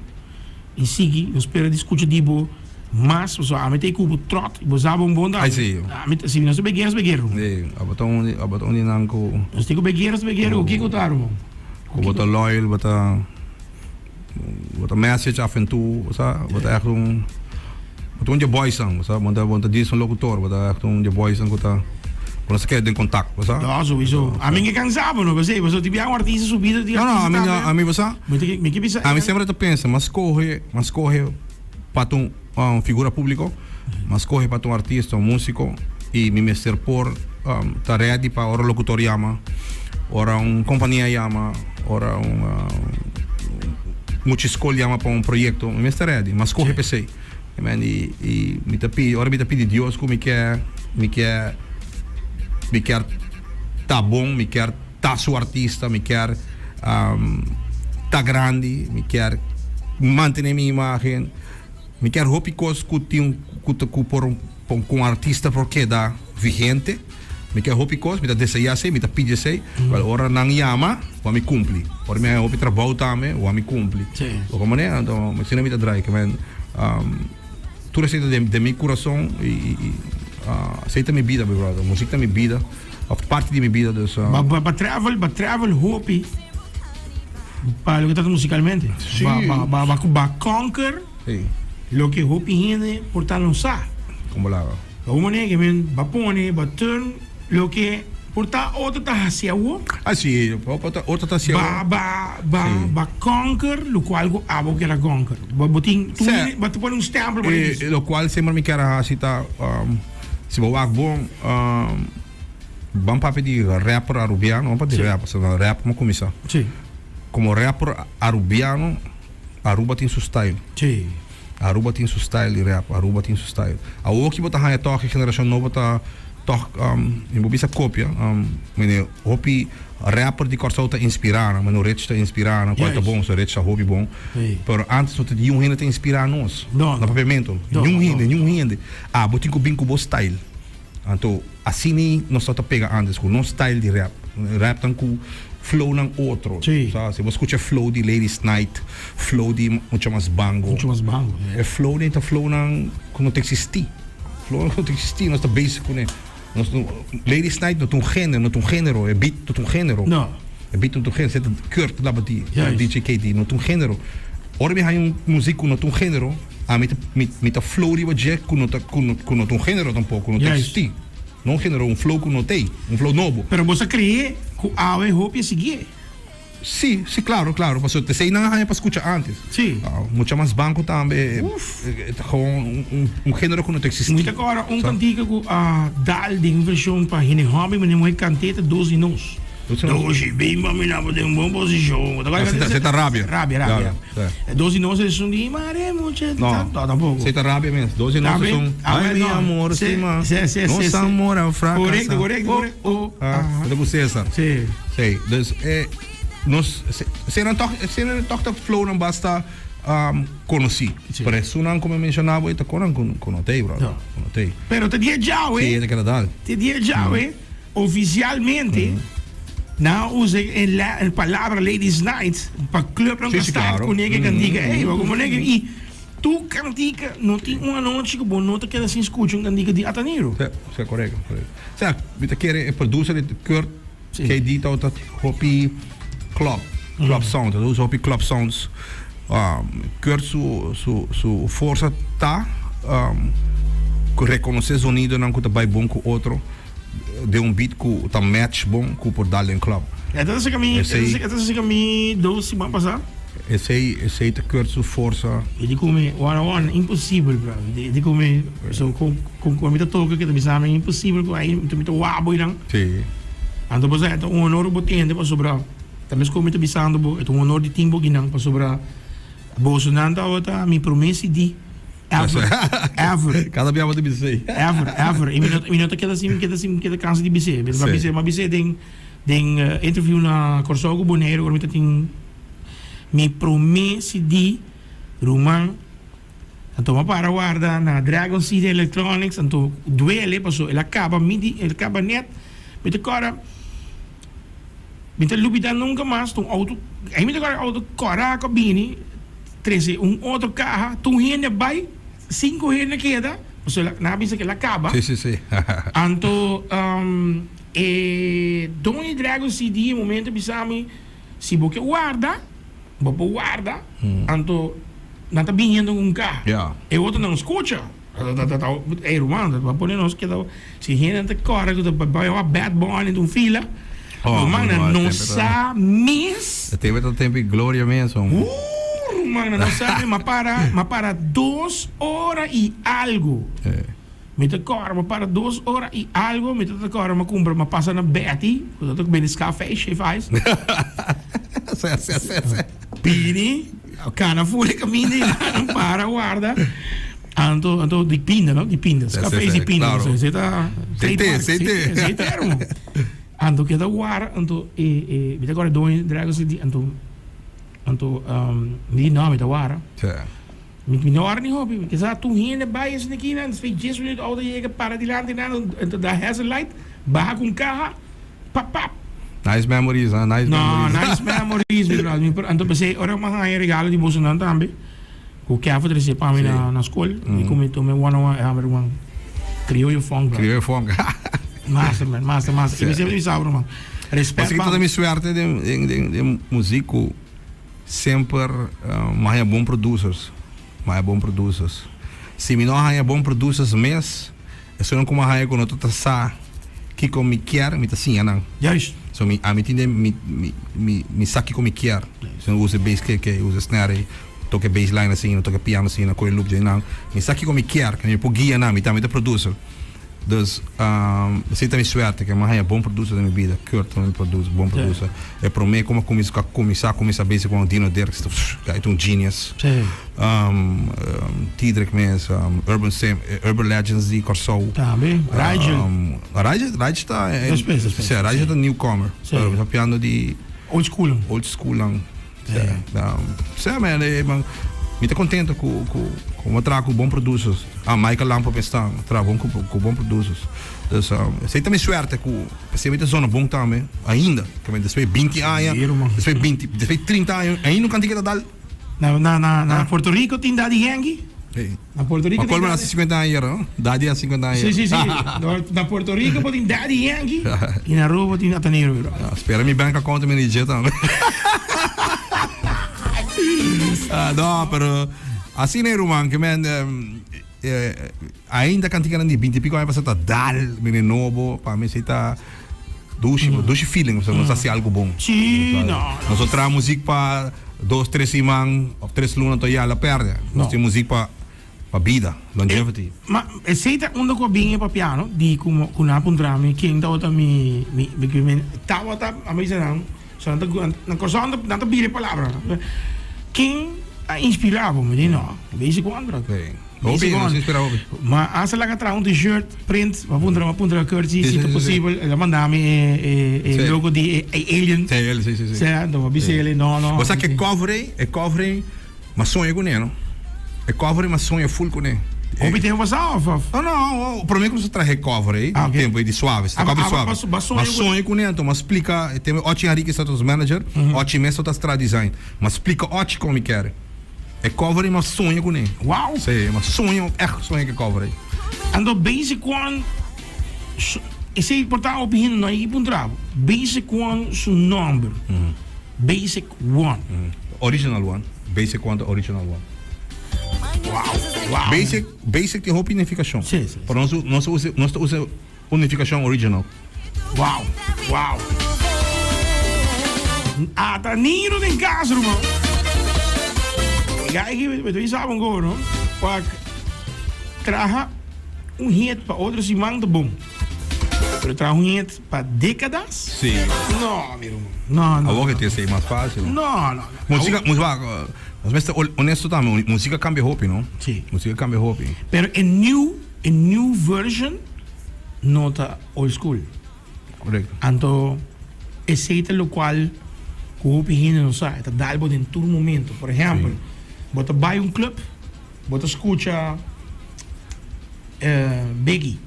I sigui, nos spera di skucha di bo mas, pasobra ami ta e ku bo tròt, i bo sa bon bon tambe. Ai si. Ami ta, si nos ta bay guera, nos ta bay guera. Si, abo ta un di, abo ta un di nan ku. Nos tin ku bay guera, nos ta bay guera, ku kiko ta, ruman? Ku bo ta loyal, bo ta, bo ta message af en toe, bo sa, bo ta ègt un, bo ta un di e boysnan, bo sa, bo ta, bo ta djis un lokutor, bo ta ègt un di e boysnan ku ta, ku nos ta keda den kontak, bo sa. No, souiso. Ami ke kansa bo, no, p'esei, pasobra tin biaha un artista su bida tin No, no, artista ami no, tambe. ami, bo sa. Mi ta mi ke bisa. Ami semper ta pensa, m'a skohe, m'a skohe pa ta un figura públiko, m'a skohe pa ta un artista, un músiko, i mi mester por ta ready pa ora lokutor yama, ora un kompania yama, ora un mucha skol yama pa un proyekto, mi mester ready, m'a skohe p'esei. Amen, i i mi ta pidi, ora mi ta pidi Dios ku mi ke, mi ke, mi kier ta bon, mi kier ta su artista, mi kier ta grandi, mi kier mantene mi imagen, mi kier hopi kos ku tin ku ta ku por ku un artista por keda vigente, mi kier hopi kos, mi ta desea esei, mi ta pidi esei, pero ora nan yama bo a mi kumpli, ora mi haña hopi trabou tambe bo a mi kumpli, bo komo manera anto asina mi ta drai ke men tur esei ta den mi kurason i esei ta mi bida mi brother, musik ta mi bida. Of parti di mi bida dus. Ba ba ba travel ba travel hopi pa loke ta musicalmente. Sí. Ba ba ba ba ba conquer Sí. loke hopi hende por ta no sa. Como laga. Ba un manera ke men ba pone ba turn loke por ta otro ta haci awo. Ah sí, otro otro ta haci awo. Ba ba ba Sí. ba conquer locual ku abo kier a conquer. Ba bo tin tur Sí. hende ba ta pone un stempel pa Eh, locual semper mi kier a haci ta Si bo wak bon, ban papia di rapper Arubiano, ban papia di rapper, pasobra rap como cuminsa. Sí. Como rapper Arubiano, Aruba tin su style. Sí. Aruba tin su style di rap, Aruba tin su style. Awoki bo ta haña tòg e generashon nobo ta tòg, mi por bisa kopia, mene hopi rapper di Kòrsou ta inspirá nan, mene Rich ta inspirá nan, kual ta bon, so Rich ta hopi bon. Pero antes no ta niun hende ta inspirá nos na papiamentu, niun hende, niun hende. Abo tin ku bin ku bo style. Anto asina nos tabata pega antes ku nos style di rap. Rap tan ku flownan otro. Sa, si bo skucha flow di Ladies Night, flow di Mucha Mas Bango. Mucha Mas Bango, e. E flow ta flownan ku no ta eksistí. Flownan ku no ta eksistí, nos ta bezig kuné. Nos no, Ladies Night no ta un género, no ta un género, e beat no ta un género. No. E beat no ta un género, esei ta Kurt tabata di, DJ KD, no ta un género. Ora mi haña un muzik ku no ta un género, Ami ta mi mi ta flow riba dje ku no ta ku no ku no ta un género tampoko, ku no ta eksistí. No un género, un flow ku no t'ei, un flow nobo. Pero bo sa kree ku awe hopi a siguié? Sí, sí, klaro, klaro, pasobra t'esei nan a haña pa skucha ántes. Sí. Mucha mas banko tambe, Uf! ta gewoon un un un género ku no ta eksistí. Mi ta kòrda un kantika ku a dal den vershon pa hende hòmber, mi muhé kant'é ta Dos di Nos. Doshi, bin pa mi na bo den un bon posishon. Ta kòrda Se ta rabia. Rabia, rabia. Dos di nos esun di mare mucha No, no tampoco. Se ta rabia mes. Dos di nos esun Ay mi amor stima Nos amor a fracasa. Correcto, correcto, correcto. Oh, ah. Ta cu Cesar. Si. Si, dus eh nos se nan toch se nan toch ta flow nan basta um, conoci. Si. Pero esunnan cu mi menciona bo e ta conan cu cu no tey brother. No. Cu no tey. Pero te dia djawe. Si, e ta keda dal. Te dia djawe. Oficialmente nan a usa e e palabra Ladies Night pa clubnan Sí, ta sí, start claro. cu nege cantica. Ey, bo como nege y tur cantica no tin un anochi cu bo no ta keda sin scucha un cantica di Ataniro. Sí, sí, correcto, correcto. Sea, mi ta kere e producer di Kurt Sí. KD tabata hopi club, club sound, ta usa hopi club sounds. Um, Kurt su, su, su forsa ta um, cu reconoce zonidonan cu ta bay bon cu otro. Den un beat ku ta match bon ku por dal den club. E ta seka mi, Esei. e ta seka mi dos siman pasá. Esei, esei ta Kurt su forsa. E di ku mi, one on one, imposibel bro. E di ku mi, so ku ku ku mi ta toka ke ta bisa mi imposibel ku ai mi ta wak bo einan. Si. Anto bo sa e ta un honor ku bo tende pasobra ta mes ku mi ta bisando bo e ta un honor di tin bo kinan pasobra bosonan tabata mi prome CD. Ever, ever. Cada bia bo ta bisa esei. Ever, ever. Y mi no, mi no ta keda sin, keda sin, keda cansa di bis'é. Mi ta bis'é, mi a bis'é den, den interview na Kòrsou ku Boneiru ora mi ta tin mi promé CD, ruman. Anto mi a para warda na Dragon City Electronics, anto duele paso el a kaba mi di, el kaba nèt. Mi ta kòrda, mi ta lubida nunka mas, ta un outo, ai mi ta kòrda outo kòrá ku a bini. Trese un otro kaha, tur hende a bai, sinku hende a keda, pasobra nan a bisa ku el a kaba. Sí, sí, sí. Anto e doño di Dragon CD e momento a bisa mi, si bo ke warda, bo por warda, anto nan ta biniendo ku un kaha. Ya. E otronan skucha, ey ruman, bo a pone nos keda, si hende ta kòrda ku ta bai wak Bad Bunny den un fila. Oh, Ruman nan no, no tempo ta- sa mes. E tempo ta tempo di gloria mes, hombre. Ruman nan no sa mes. M'a para, m'a para dos ora y algo. Eh. Mi ta kòrda, m'a para dos ora y algo. Mi ta ta kòrda m'a kumpra, m'a pasa na Betty, ku ta ta bende skafe, shave ice. Sí, sí, sí, sí. Bini, kana full e kaminda y nan para warda. Anto, anto di pinda, no? Di pinda. Sí, Skafe sí, is di sí, pinda. claro. Esei ta Sei te, trademark. sei te. Sei te, hermano. Anto keda wara, anto e e mi ta kòrda doño Dragon City anto anto mi di no mi ta wara. Sí. Mi mi no wara ni hopi, mi kisa tur hende bai esaki kinan, despues dies minuut outo yega para dilanti nan anto da hazard light, baha ku un kaha, pap pap. Nice memories, ha, nice No, memories. nice memories mi brother. Mi por anto p'esei ora mi a haña regalo di bosonan tambe, ku Kevin trese pa mi Sí. na na skol, mi ku mi tuma e one on one, e ruman. Criollo funk, bro. Criollo funk. Master, man, master, master. Y mi siempre bisa, bro, man. Respect, Paske ta mi suerte den, den, den, den muziek ku semper uh, mi haña bon producers. Mi haña bon producers. Si mi no haña bon producers mes, esun ku mi haña ku no ta sa kiko mi kier, mi ta siña nan. Juist. So mi, ami tin den mi, mi, mi, mi sa kiko mi kier. Si mi usa bass kick, usa snare, toca bassline asina, toca piano asina, coge loop dje nan. Mi sa kiko mi kier, mi por guia nan, mi tambe ta producer. Dus, esei ta mi suerte, ke mi a haña bon producer den mi bida. Kurt ta mi producer, bon producer. E promé ku mi a kuminsá, kuminsá, kuminsá bezig ku Dino Dirks, ta un genius. Tidrick mes, Urban Sim, Urban Legends di Kòrsou. Tambe, Rigel. Rigel, Rigel ta. Despues, despues. Sí, Rigel ta newcomer. Sí. Pero mi ta papiando di. Old school. Old school nan. Sí. Sí, man, mi ta contento cu, cu, cu mi a traha cu bon producers. Ah, Michael Lampo mes ta traha bon cu, cu bon producers. Dus, esey ta mi suerte cu esey mi ta zona bon tambe, ainda. Ke men despues 20 aña, despues 20, despues 30 aña, ainda un cantica ta dal. Na, na, na, na Puerto Rico tin Daddy Yankee. Sí. Na Puerto Rico Ma tin colmo Daddy hace 50 aña yera, no? Daddy hace 50 aña Sí, yera. sí, sí. No, na Puerto Rico bo tin Daddy Yankee y na Aruba bo tin Atanero, bro. Ah, spera mi bank account mi di tambe. Ah, no, pero asina e ruman ke men eh, ainda canticanan di 20 y pico aña pasa ta dal mene nobo pa mi si ta dushi, dushi feeling, o sea, nos haci algo bon. Sí, no, no. Nos no traha muziek pa dos, tres siman of tres luna to ya la perde. Nos tin muziek pa pa bida, longevity. Ma esey ta unda cu a bin e papiano di cu cu nan a puntra mi ken tabata mi mi mi tabata a bisa nan so nan ta na Corsou nan ta bira e palabra ken a inspira bo mi di no Basic One brother. Hopi, nos inspira hopi. Ma hasta laga traha un t-shirt, print, m'a puntra, m'a puntra Curtsy si ta posibel, el a manda mi e, e, e logo di e, e alien. Sí, el, sí, sí, sí. Sea, anto m'a bisa el, no, no. Bo sa ke cover ei, e cover ei, m'a soña kuné, no? E cover ei m'a soña full kuné. Hopi tempo pasá of, of? No, no, promé ku nos a traha e cover ei, tempo ei di Suave, si ta cover di Suave. M'a soña kuné, anto m'a splika, e tempo Ochi Henriquez ta nos manager, Ochi mes ta traha design. M'a splika Ochi kon mi kere. E cover ei m'a soña kuné. Wow! Sí, m'a soña, echt soña ku e cover ei. Anto Basic One, esei por ta hopi hende no a yega puntra bo. Basic One su nomber, Basic One. Original One, Basic One ta original one. Wow, wow. Basic, basic tin hopi nifikashon. Sí, sí. Pero nos, nos ta usa, nos ta usa un nifikashon original. Wow, wow. Ata Niro den cas, ruman. Oiga, aki mi ta bisa bo un no? Wak, traha un hit pa otro siman ta bon. Pero traha un hit pa décadas? Sí. No, mi ruman. No, no. Awor ke tin esei mas fácil. No, no, no. Música, música, nos mester honesto tambe, música cambia hopi, no? Sí. Música cambia hopi. Pero e new, e new version no ta old school. Correcto. Anto esey ta locual cu hopi hende no sa, e ta dal bo den tur momento. Por ehempel, bo ta bay un club, bo ta scucha Biggie,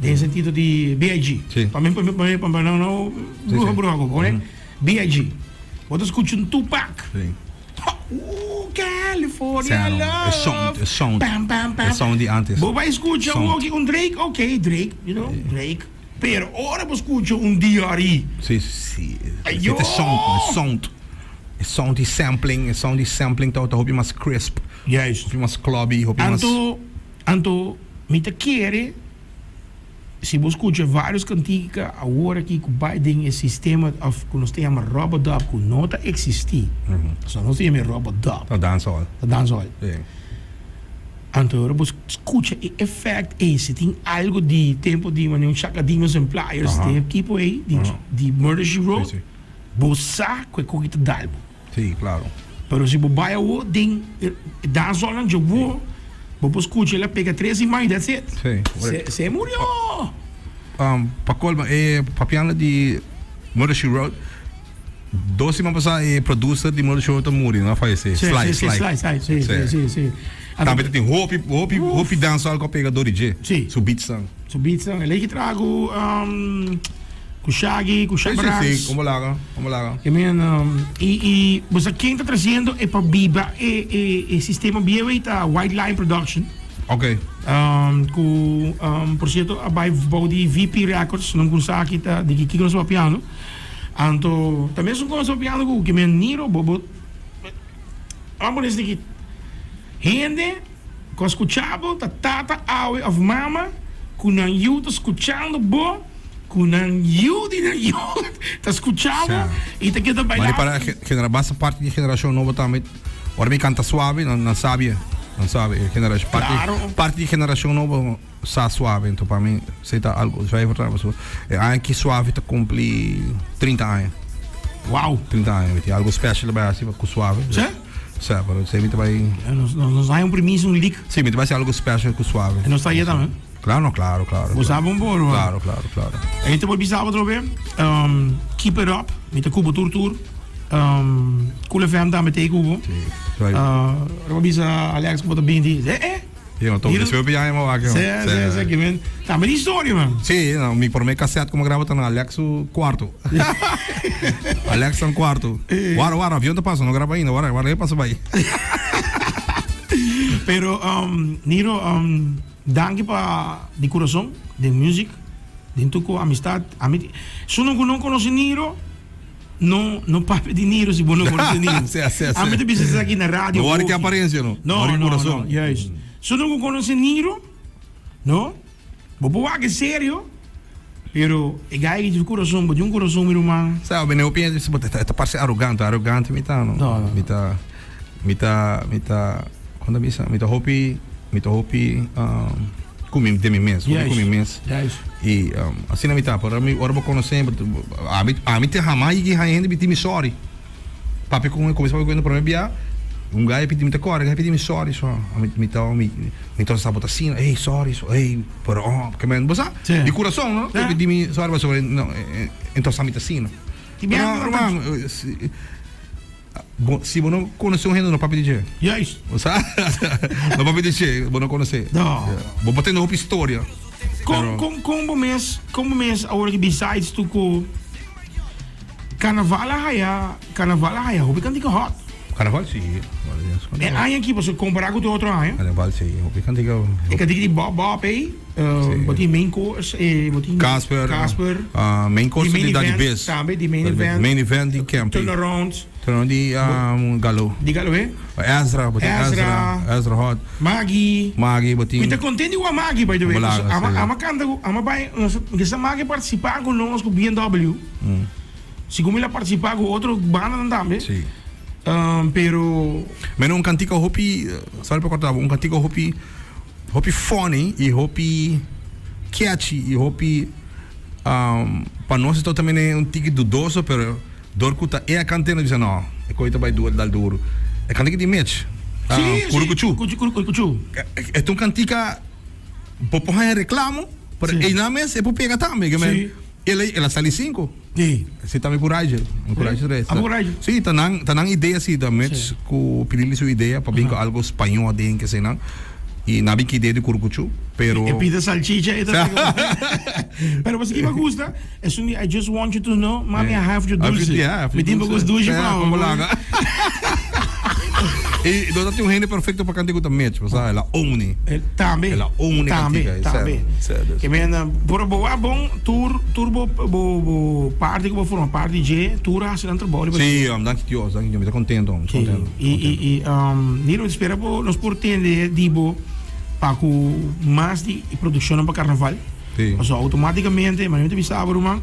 den sentido di B.I.G. Sí. Pa mi, pa mi, pa mi, pa mi no, no bruha, bruha cu bo, B.I.G. Bo ta scucha un Tupac. Sí. Ooh, California Sea, no. love. E sound, e sound. Pam, pam, pam. E sound di antes. Bo bai scucha Sound. un oki un Drake, ok, Drake, you know, Drake. Pero ora bo scucha un D.R.E. Sí, sí. Ayo! E sound, e sound. E sound di sampling, e sound di sampling ta hopi mas crisp. Juist. Hopi mas clubby, hopi mas. Anto, anto mi ta kere Si bo skucha varios kantika awor aki ku bai den e sistema of ku nos ta yama rubber-dub ku no ta eksistí, pasobra nos ta yama e rubber-dub. Ta dancehall. Ta dancehall. Sí. Anto ora bo skucha e effect ei, si tin algo di tempo di manera un Chaka Demons and Pliers, den e ekipo ei di di Murder She Wrote, Sí, sí. bo sa ku e koki ta dal bo. Sí, claro. Pero si bo bai awo den e dancehallnan dje awo, bo por scucha el a pega tres siman y that's it. Sí, Se, se murió! Um, pa colmo, e papiando di Murder She Wrote, dos siman pasá e producer di Murder She Wrote a muri, no a fallecé. Sí, Sly, sí, sí, Sly. Sly, Sly, sí, sí, sí, sí. Tambe ta tin hopi, hopi, hopi dancehall ku a pega dor di dje. Sí. Su beatsnan. Su beatsnan. El a traha ku, um, Ku Shaggy, ku Sí, sí, Shabrax. sí, como laga, como laga. I mean, um, i, i bo sa ken ta trasiendo e pa biba e, e, e sistema bieu ei ta White Line Production. Ok. Um, ku, um, por cierto, a bai bou di VP Records, non ku sa aki ta di kiko nos papiando. Anto, ta mesun kon nos papiando ku ki men Niro, bo, bo, amo nes di ki hende ku a skucha bo ta tata, awe of mama ku nan yu ta skuchando bo. Ku nan yu di nan yu ta skucha bo i ta keda Ma baila. di para genera basta parti di generashon nobo tambe ora mi kanta suave nan nan sabi. Nan sabi, e generacion, parti, Claro. parti di generacion nobo sa Suave, enton pa mi esei ta algo zuiver ta pasobra e aña aki Suave ta cumpli 30 aña. Wow. 30 aña, mi tin algo special ta bai haci cu Suave. Sí? Sí, pero esei mi ta bai. Nos, nos, nos haña un primis, un leak. Sí, mi ta bai haci algo special cu Suave. En nos ta ahí tambe. Claro, no, claro, claro. Bo sa bon por, Claro, claro, claro. En te por bisa otro be. Um, keep it up. Mi ta cubo tur tur. Um, Cool FM tambe te cubo. Sí. Uh, Roba bisa Alex como ta binti. Eh, eh. Sí, no, toch. Después ya me va Sí, sí, sí, que men. Tambe di historia, man. Sí, no, mi promé cassette como graba ta na Alex su cuarto. Alex un cuarto. Wara, wara, avión te pasa, no graba ainda. Wara, wara, pasa bai. Pero, um, Niro, um, danki pa di corazón, den music, den tu ko amistad. Ami, su no no conoce Niro, no no papia di Niro si bo no conoce Niro. Sí, sí, sí. Ami te bisa esaki na radio. No wari hopi. ki apariencia, no. No, Wari no, corazón. no, juist. Su no conoce Niro, no, bo por wak serio, pero e guy ki corazón, bo tin un corazón, mi ruman. Sa, mi no piensa, bo ta parece arrogante, arrogante mi ta, no. No, no. Mi ta, mi ta, mi ta, kon ta bisa? Mi ta hopi, mi ta hopi, um, ku mi, den mi mes, hopi ku mi mes. Juist. I um, asina mi ta, pero mi ora bo konosé, ami, ami te hamás yigi haña hende pidi mi sorry. Papia ku kuminsá papia ku hende promé bia, un guy a pidi mi ta kòrda, guy a pidi mi sorry so, ami mi ta mi mi ta sa bo ta asina, ey sorry so, ey pero oh, ke men bo sa? Sí. Di kurason no, Sí. pidi mi sorry pasobra no, entonces ami ta asina. Ti bia Pero ruman, si bo si bo no konosé un hende no papia di dje. Juist. Bo sa? No papia di dje, bo no konosé. No. Bo por tende hopi historia. Kon Pero- kon kon bo mes, kon bo mes awor ki besides tu ku Carnaval a haya, Carnaval a haya hopi cantica hot. Carnaval si. E aña aki pasobra compara cu tur otro aña. Carnaval si, hopi cantica. E cantica di Bob Bob ey, bo tin main course, bo tin Casper. Casper. Main course Di di main Daddy event Biz. tambe, di main event. Main event di Campy. Turnaround. Turnaround di Galo. Di Galo eh? Ezra, bo tin Ezra. Ezra. Ezra hot. Maggie. Maggie, bo tin. Mi ta contento di wak Maggie by the way. Balaga, Ama, sí. ama canta cu, ama bay, nos, mi sa Maggie participa cu nos cu BMW. Segun mi la participa cu otro bandanan tambe. Sí. Pero. Meno un cantica hopi, sorry pa corta bo, un cantica hopi, hopi funny y hopi catchy y hopi, pa nos e tambe un tiki dudoso, pero dor cu ta e a canta nos bisa no, e coy ta bay duro, dal duro. E cantica di Mitch, Sí, sí. Curucuchú. Curucuchú. E ta un cantica, bo por haña reclamo, pero Sí. eynan mes e por pega tambe, ke men. Sí. El el a sali cinco. Sí. Si tambe cu Rigel. Cu Rigel tres. Ah, cu Rigel. Sí, ta nan, ta nan idea si, ta Mitch Sí. cu Pirili su idea pa bin cu algo spañó aden ke esei nan. I nan bin cu idea di Curucuchú, pero. E pida salchicha e ta Pero pasobra ki mi gusta, esun di I just want you to know, mami I have your dulce. Yeah, I have Mi your tin dulce. pocos dulce Yeah, pa como laga. I no ta tin un hende perfecto pa canta cu ta Mitch, bo sa, el a own. El tambe. El a own e Tambe, cantica, tambe. serio, serio. Ke men, por bo wak bon, tur, tur bo, bo, bo parti ku bo forma parti dje, tur a hasi nan trabou riba Sí, um, danki Dios, danki Dios, mi ta contento, mi ta Sí. contento. I, i, i, um, Niro, mi ta spera bo nos por tende di bo pa ku mas di e produccionnan pa carnaval. Sí. Pasobra automaticamente, manera mi ta bisa bo ruman,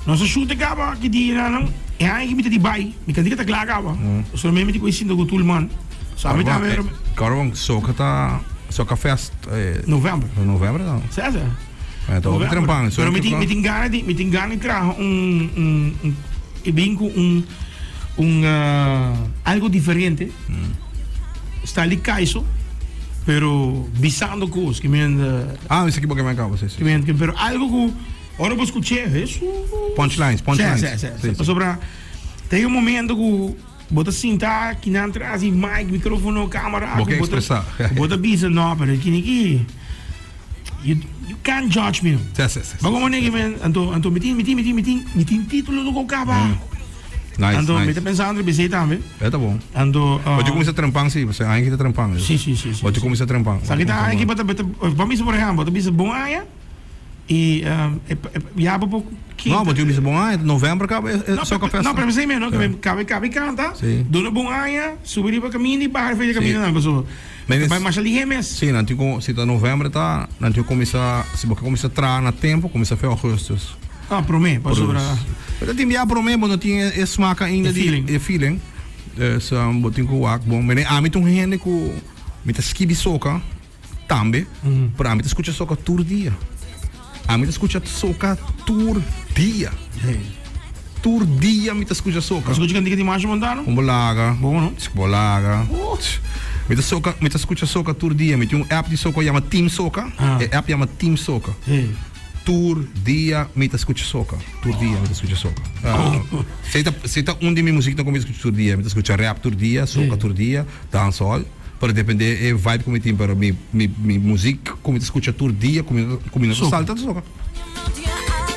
nos a shoot e caba ki dianan, e aña ki mi ta di bai, mi cantica ta cla caba. Pasobra mi mi tin cu e sinta cu tur man. So ami tambe. Carvon, soca ta, soca fest. Eh, November. November no. Sa sa. Eh, ta hopi trempan. Pero mi tin mi tin gana di mi tin gana di traha un un un e bin cu un un uh, algo diferente. Mm. Sta li kaiso, pero bisando cos que men uh, Ah, mi sa ki bo ke men cabo, si, si. Que men, pero algo cu ora bo scuché, Jesus. Punchlines, punchlines. Si, si, si. si. Pasobra, tem un momento cu Bo ta sinta kinan tras di mic, microfono, camera. Bo ke expresa. Bo ta bisa, no, pero kini ki, you, you can't judge me. Si, si, si. Bo como negi men, anto, anto mi tin, mi tin, mi tin, mi tin, mi tin titulo do caba. Mm. Nice, anto, nice. mi ta pensando riba esey tambe. E ta bon. Anto, Bo ta cuminsa trempan si, pasobra aña ki ta trempan. Si, si, si, si. Bo ta cuminsa trempan. Sa ki ta aña ki bo ta, bo bisa por ehemplo, bo ta bisa bon aña. Y ya bo por No, bo tin bisa bon aña, november caba e soca festa. No, pero esey mismo, no, cabe cabe canta, duna bon aña, subi riba caminda y baha riba caminda nan, pasobra ta bay masha lihe mes. Si, nan tin cu, si ta november ta, nan tin cu cuminsa, si bo ke cuminsa traha na tempo, cuminsa fe augustus. Ah, prome, pasobra. Pero tin bia prome, bo no tin e smaak ainda di, e feeling. Dus bo tin cu wak bon. Mene ami ta un hende cu. Mi ta skibi soca tambe, pero ami ta scucha soca tur dia. Ami ta scucha soca tur dia. Tur dia mi ta scucha soca. Bo scucha cantica di Macho Montano? Con bo laga. Bon no? Bo laga. Mi ta soca, mi ta scucha soca tur dia. Mi tin un app di soca yama Team Soca. E app yama Team Soca. Tur dia mi ta scucha soca. Tur dia mi ta scucha soca. Esey ta, esey ta un di mi muzieknan cu mi ta scucha tur dia. Mi ta scucha rap tur dia, soca tur dia, dancehall. Pero depende e vibe cu mi tin. Pero mi, mi, mi muziek cu mi ta scucha tur dia, cu mi, cu mi no ta salta, ta soca.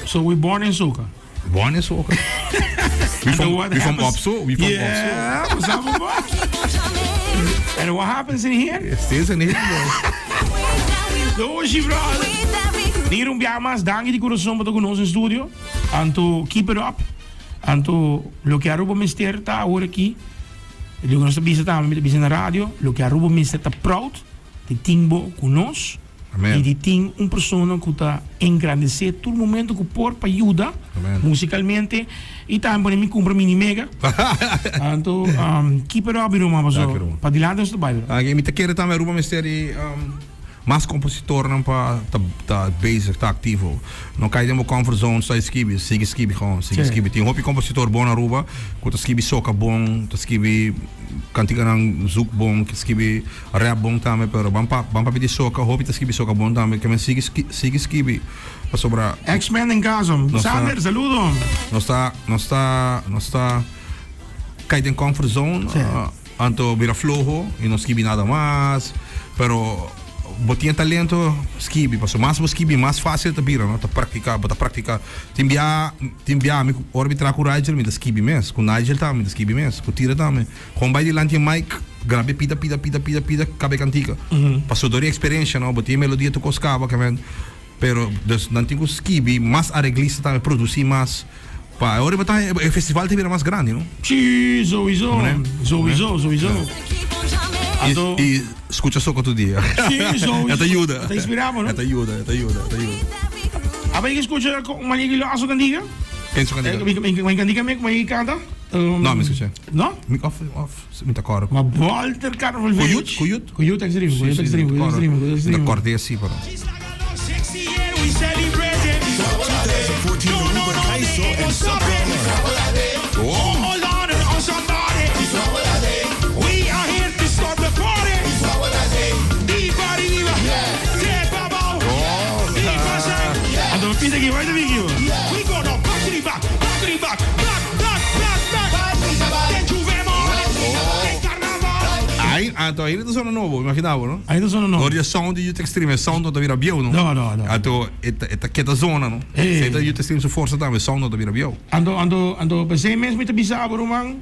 So we born in soca? Born in soca. We from, we from Opso, we from yeah, Opso. And what happens in here? Stays in here, bro. Doshi, brother. Niro un biaha mas, danki di corazon pa ta cu nos in studio. Anto, keep it up. Anto, loke Aruba mester ta awor aki, loke nos ta bisa tambe, mi ta bisa na radio, loke Aruba mester ta proud di tin bo cu nos. Amen. Y di tin un persona cu ta engrandece tur momento cu por pa yuda Amen. musicalmente y tambe pone mi cumpra mini mega. Anto um, keep it up mi ruman paso Danki, ruman. pa dilanti nos ta bay bro. Danki. Mi ta kere tambe Aruba mester di um, mas compositornan pa ta ta bezig, ta activo. No cay den bo comfort zone, sta skibi, sigui skibi gewoon, sigui Sí. skibi. Tin hopi compositor bon na Aruba cu ta skibi soca bon, ta skibi canticanan zoek bon, ta skibi Rap bon tambe pero ban pa ban papia di soca hopi ta skibi soca bon tambe ke men sigui sigui skibi pasobra X-Men den caso. Nos ta Sander, saludo. nos ta nos ta nos ta kai den comfort zone Sí. anto bira floho y no skibi nada mas pero bo tin e talento skibi pasobra mas bo skibi mas facil ta bira no ta practica bo ta practica tin bia tin bia mi ora mi traha ku Rigel mi ta skibi mes ku Nigel tambe mi ta skibi mes ku Tira tambe. Kon bai dilanti e mic, grab'e pida pida pida pida pida kab'e kantika. Paso dor di eksperensia no, bo tin e melodia tur kos kaba ke men, pero dus nan tin ku skibi mas areglista tambe produsi mas pa e ora bo ta e festival ta bira mas grandi no. Si, souiso, souiso, souiso. Anto. I skucha soko tur dia. Si, souiso. E ta yuda. E ta inspira bo no. E ta yuda, e ta yuda, e ta yuda. Aba yega skucha Maria Aguilar su kantika? Ken su kantika? Kantika me ku Maria kanta? No, mi skucha. No? Mi of of mi ta kòrda. Ma Walter Carnival Village. Kuyut, Kuyut. Kuyut Extreme, Kuyut Extreme, Kuyut Extreme, Kuyut Extreme. Mi ta kòrd'é así, pero. Anto pita aki, bai ta biki. Ai, anto ainda ta sona nobo, imagina bo, no? Ainda sona nobo. Door di e sound di Youth Extreme, e sound no ta bira bieu, no? No, no, no. Anto e ta, e ta keda zona, no? Eh. Esei ta Youth Extreme su forsa tambe, e sound no ta bira bieu. Anto, anto, anto p'esei mes mi ta bisa abo, ruman,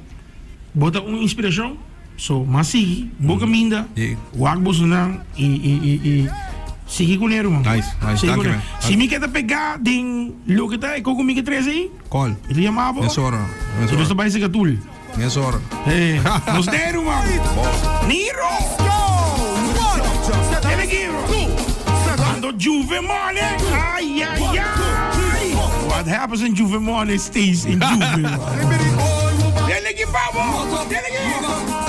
bo ta un inspiracion. So, mas sigui bo caminda, wak bosonan y, y, y, y sigui cu ne, ruman. Nice, nice. Sigui Danki, cu ne. man. Si mi ke ta pega den loke ta e koko mi ke trece ayi, Call. mi ta yama bo. Mes ora, mes Y nos ta ora. bay seca tul. Mes ora. Eh, nos den, ruman. Niro! Dele aki, bro. Ando Juve Money. Ay, ay, ay. What happens in Juve Money stays in Juve. Dele aki, pabo. Dele aki.